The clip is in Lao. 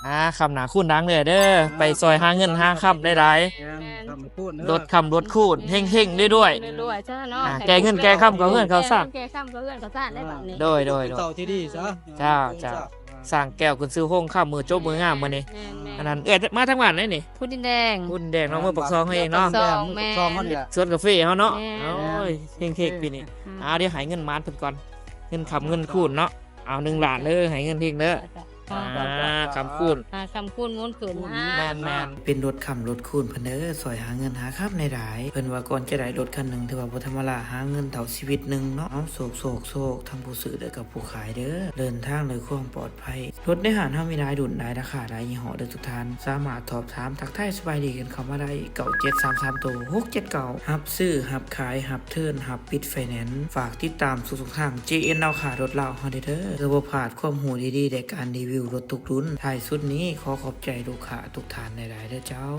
ອ່າ ຄ້ຳໜ້າຄູນຫຼັງເດີ້ ໄປຊ່ອຍຫາເງິນຫາຄຳຫຼາຍໆ ແມ່ນ ຄ້ຳຄູນເດີ້ ລົດຄ້ຳລົດຄູນ ເຮັງໆ ລວຍໆ ລວຍໆຊະເນາະ ອ່າ ແກ່ເງິນແກ່ຄຳເຂົ້າເຮືອນເຂົ້າຊານ ແກ່ເງິນແກ່ຄຳເຂົ້າເຮືອນເຂົ້າຊານໄດ້ບັດນີ້ ໂດຍໆໆ ເຕົ້າທີ່ດີຊະ ເຈົ້າໆ ສ້າງແກ້ວຂຶ້ນຊື່ໂຮງຄຳ ມື້ຈົບມື້ງາມມື້ນີ້ ແມ່ນໆ ອັນນັ້ນ ເອື້ອຍມາທາງບ້ານໃດນີ້? ພູດິນແດງ ພູດິນແດງເນາະ ເມືອງປາກຊ່ອງເຮົາເອງເນາະ ປາກຊ່ອງ ແມ່ນ ປາກຊ່ອງເຮົານີ້ແຫຼະ ສວນກາເຟເຮົາເນາະ ແມ່ນ ໂອ້ຍ ເຮັງໆ ປີນີ້ ອ່າ ດຽວໃຫ້ເງິນໝານເພິ່ນກ່ອນ ເງິນຄ້ຳເງິນຄູນເນາະ ເອົາໜຶ່ງລ້ານເດີ້ ໃຫ້ເງິນເຮັງເດີ້ ອ່າ ຄ້ຳຄູນ ອ່າ ຄ້ຳຄູນມູນຂຶ້ນ ອ່າ ແມ່ນໆ ເປັນລົດຄ້ຳລົດຄູນເພິ່ນເດີ້ ຊ່ອຍຫາເງິນຫາຄຳຫຼາຍໆ ເພິ່ນວ່າກ່ອນຈະໄດ້ລົດຄັນໜຶ່ງ ຖືວ່າບໍ່ທຳມະດາ ຫາເງິນເທົ່າຊີວິດໜຶ່ງເນາະ ເອົາ ໂຊກ ໂຊກ ໂຊກ ທັງຜູ້ຊື້ ແລະ ກັບຜູ້ຂາຍເດີ້ ເດີນທາງດ້ວຍຄວາມປອດໄພ ລົດໃນຮ້ານເຮົາມີຫຼາຍລຸ້ນ ຫຼາຍລາຄາ ຫຼາຍຍີ່ຫໍ້ເດີ້ທຸກທ່ານ ສາມາດສອບຖາມ ທັກທາຍສະບາຍດີກັນເຂົ້າມາໄດ້ ເກົ້າເຈັດສາມສາມໂຕ ຫົກເຈັດເກົ້າ ຮັບຊື້ ຮັບຂາຍ ຮັບເທີນ ຮັບປິດໄຟແນນ ຝາກຕິດຕາມທຸກໆທາງ ເຈເອັນ ລາວຄ້າ ລົດລາວເຮົາແດ່ເດີ້ ເພື່ອບໍ່ພາດຄວາມຮູ້ດີໆ ແລະ ການຣີວິວລົດທຸກລຸ້ນ ທ້າຍສຸດນີ້ ຂໍຂອບໃຈລູກຄ້າທຸກທ່ານຫຼາຍໆເດີ້ເຈົ້າ.